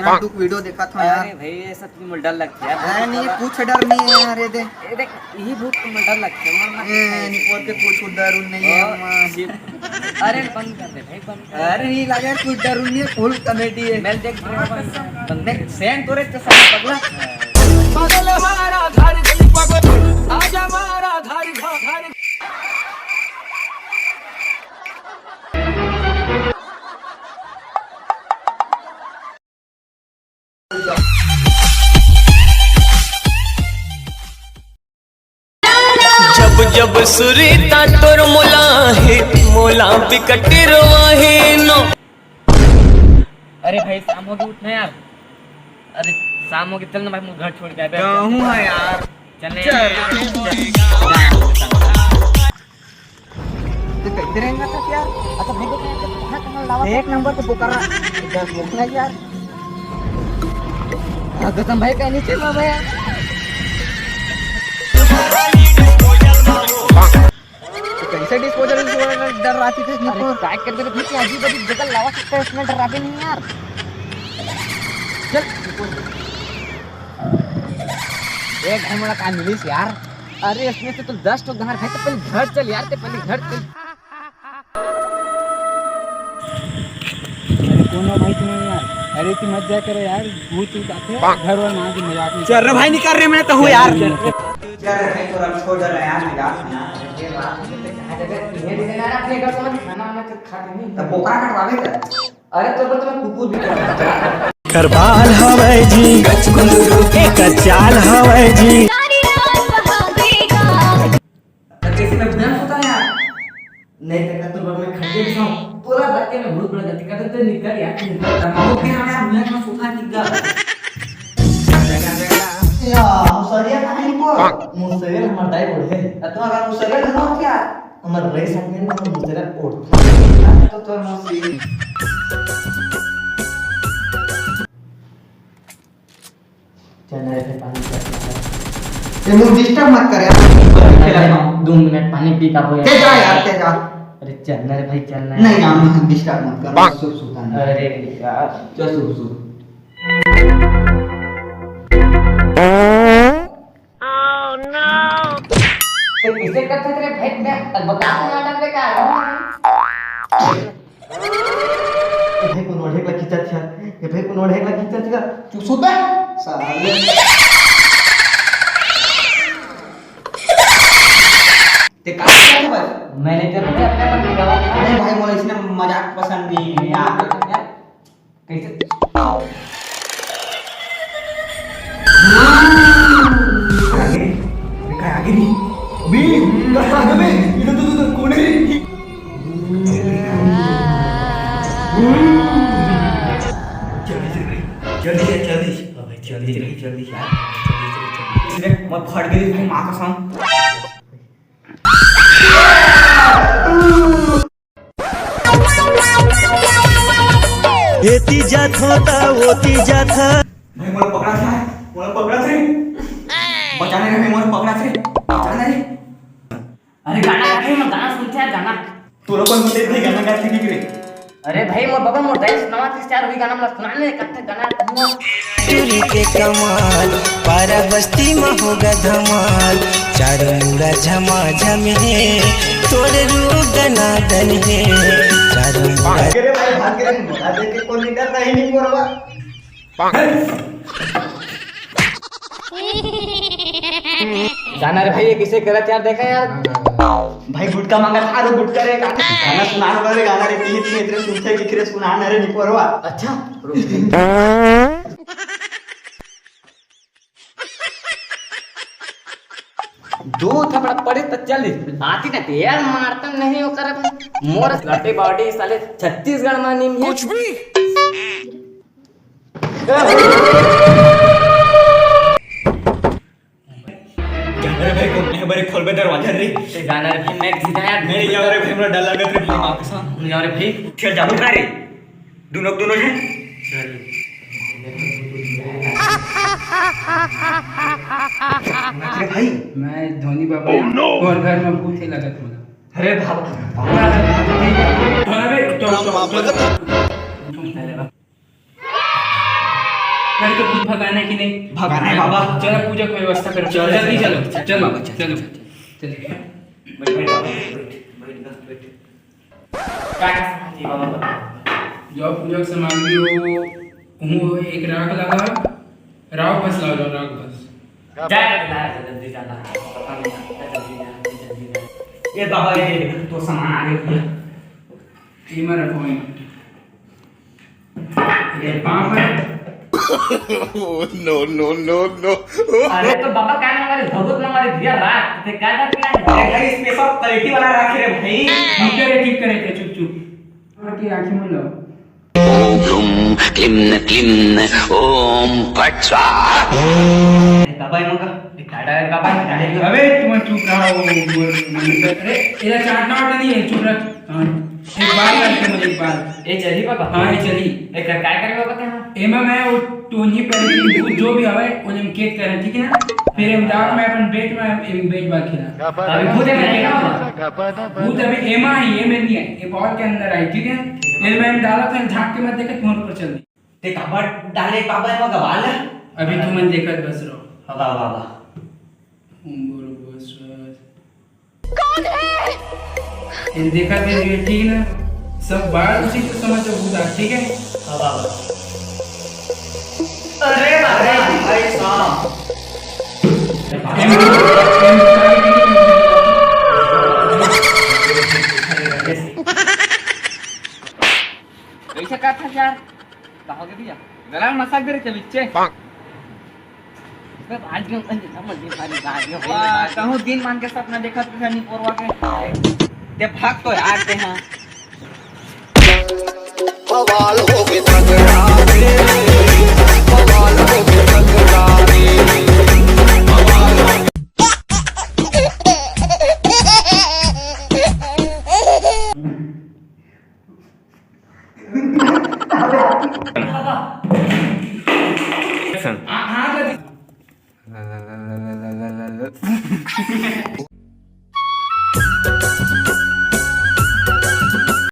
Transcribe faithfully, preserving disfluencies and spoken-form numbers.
संदूक वीडियो देखत हंव यार। अरे भाई, ये सब तो मोला डर लगथे यार। अरे नहीं, कुछ डर नहीं है यार, ये दे। ये देख, यही भूत तो मोला डर लगथे, मर मत ए, निपोर के कुछ डर उन नहीं है, ओ, माँ। शिव। अरे बंद कर दे भाई, बंद कर। अरे नहीं लगे, कुछ डर उन नहीं है, फुल कॉमेडी है। मैं देख रहा हूँ, बंद कर। नहीं, सेंट तोरे चश्मा पगला। पागल हमारा घर गई पागल, आज हमारा घर घर। जब जब सुरीता तोर मोला हे, मोला बिकट रोवा हे नो। अरे भाई, शाम होगे, उठ ना यार। अरे, शाम होगे, चल ना भाई, मोर घर छोड़ के आ बे। कहूँ है यार। चल ना चल। यार। तो कहते रहेंगे तो यार। अच्छा भाई, देखो यार, कहाँ कहाँ लावा। एक नंबर के बोकरा। इधर देखना यार। हाँ, गौतम भाई का नीचे में भैया। तो कैसे डिस्पोजल डर रहा थी इसमें? अरे, पैक कर दे रहे थे, अजीब अजीब जगह लावा सकते हैं, इसमें डर रहा नहीं यार। चल। एक घर में काम मिलीस यार। अरे, इसमें से तो दस ठो गांठ है, तो पहले घर चल यार, ते पहले घर चल। अरे, कौन हो भाई तुम यार? अरे, तू मत जाया करे यार, भूत उत आथे, घर वर मार के मजाक नहीं चल रे भाई, निकल रे, मैं तो हूँ यार। चल रे भाई, थोड़ा छोड़ दे रहा यार, मजाक ना। तब बोकरा कटवावे का? अरे, तो, तो मैं कुकुर भी कटवा। कर बाल हवै जी, एकर चाल हवै जी। तो कैसे मैं भुइयां सोता यार? नहीं तो कतुर बर मैं खटिया बिछाऊं। तोला बच्चे में बहुत बड़ा गलती करते, तो निकल यार, तू निकल। तब बहुत भी हमें यार भुइयां में सोता निकल। या, मुसरिया कहाँ है को? मुसरिया हमार दाई बोले। तो अगर मुसरिया घर में क्या? हमर रईस आदमी ने हमर मुसरा ओढ़। तो तोर मौसी। चल ना रे, पानी पिया। ए, मुझे डिस्टर्ब मत कर यार। खेला था। दो मिनट पानी पी का बोया। ते जा यार, ते जा। अरे चल ना रे भाई, चल ना। नहीं यार, मुझे डिस्टर्ब मत कर। सो, सोता नहीं। अरे यार। चल, सो, सो। Oh no! ते किसे करथे तेरे भेंट में? अब बता, नाटक बेकार। ए भाई, कोनो ढेकला खींचत हे। ए भाई, कोनो ढेकला खींचत हे। चुप सुत बे। साले। ते का करत हे बस? मैंने तेरे को अपने पर निकाला था। अरे भाई, मोला इसने मजाक पसंद नहीं है यार। कैसे? आगे, आगे नहीं। अभी, आगे बे, इधर तो, तो, तो, कौन है? जल्दी, जल्दी, जल्दी, जल्दी, जल्दी, जल्दी, जल्दी, जल्दी, यार, जल्दी, जल्दी, जल्दी। इसने मत फट गई, भाई, माँ कसम। एती जात होता, ओती जात हा। भाई, मोला पकड़ा था, मोला पकड़ा थे। बचाने रे, मोला पकड़ा थे, बचाने रे। अरे, गाना गा के, मैं गाना सुनते हैं, गाना। तू लोग कौन बते थे गाना गाते नहीं रे? अरे भाई, मोर बबा, मोर दाई सुनावा तीस चार वही गाना मला सुनाने, कत्थे गाना कहूँगा। टूरी के कमाल, पारा बस्ती में होगा धमाल। चारों मुड़ा झमा झम है, तोरे रूप दना दन है। चारों मुड़ा भाग रे भाई, भाग रे। मोला देख के कोई डर रही नहीं, मोरवा। गाना रे भाई, ये किसे करत यार, देखा यार। भाई गुटखा मांगा था, रो गुटखा रे, गाना, गाना सुना रो रे, गाना रे, तीन, तीन, इतने सुनते कि फिर सुना ना रे, निपोरवा। अच्छा, रुक। दो थपड़ा पड़े त चल। आती ना ते यार, मारता नहीं ओकर। मोर लटे बॉडी साले छत्तीसगढ़ में नहीं है। कुछ भी। जाना रे भाई, को मैं बरे खोलबे दरवाजा रे। ते जाना रे भाई, मैं सीधा यार। नहीं जाओ रे भाई, हमरा डर लगत रे भाई, माँ कसम। नहीं जाओ रे भाई। चल जाओ रे। दोनों, दोनों जन। अरे भाई। मैं धोनी बाबा। Oh no! तोर घर में भूत है लगत मोला। अरे बाबा। अरे तो, तो, तो, तो, पहले बाबा। अरे तो भूत भगाना है कि नहीं? भगाना है बाबा। चलो पूजा की व्यवस्था करो। चलो, जल्दी चलो, चलो, चलो, चलो, चलो। चलो। बैठ, बैठ, बैठ, बैठ, बैठ, बैठ। का का सामान चाहिए बाबा, बता। जो पूजा की सामग्री हो, वो एक राख लगा, राख बस ला लो, राख बस। जा, जा, जा, जा, जल्दी जाना। पता नहीं, जल्दी जा, जल्दी जा। ये बाबा, ये तो सामान आ गया। ये मैं रखो, ये। ये पाँव पर। Oh, no, no, no, no। अरे तो बाबा, का नाम है? भगवत नाम है, भैया, राख। ते का कर क्या है? अरे भाई, इसमें सब क्वालिटी वाला राख है भाई। ठीक करे, ठीक करे, ते चुप, चुप। बाबा की आंखें मूंद लो। ओम ब्रूम क्लीम क्लीम ओम फट स्वाहा। अरे बाबा, ये मगा। ये काटा है बाबा, ये काटा है। अबे तुम चुप रहो। अरे, इधर चाटना वाटना नहीं है, चुप रह। हाँ, एक बार करके मुझे एक बार। ये चली बाबा? हाँ, ये चली। एक काय करे बाबा ते हाँ? एमा मैं वो टोनी पर भूत जो भी आवे, वो निमकेत करे, ठीक है ना? फिर हम जाओ, मैं अपन बेट में, एक बेट बार खेला। अभी भूत है, मैं नहीं खाऊंगा। भूत अभी एमा है, ये में नहीं है, ये बॉल के अंदर आई, ठीक है? ये मैं डाला था, झांक के मत देखे, तुम्हारे ऊपर चल दी। ते काबर डाले बाबा, एमा गवाल है? अभी तुम मन देखत बस रहो। हवा, हवा, हवा। ओम बोलो, बस, बस। कौन है? ये देखा दे, ये ठीक ना? सब बाहर उसी को समझ भूत आ, ठीक है? अब आ। अरे बाबा, भाई साहब। कैसे कहा था यार? कहोगे भैया? गला में मसाज दे रहे थे बिच्चे। मैं भाग गया, मैं समझ नहीं पा रही, भाग गया, वाह, भाग गया। कहूँ दिन मान के सपना देखा तो नहीं पोरवा के। ते भाग तो यार ते हाँ। बवाल हो गए तगड़ा रे, बवाल हो गए तगड़ा रे। Action। हाँ, हाँ, कर दी।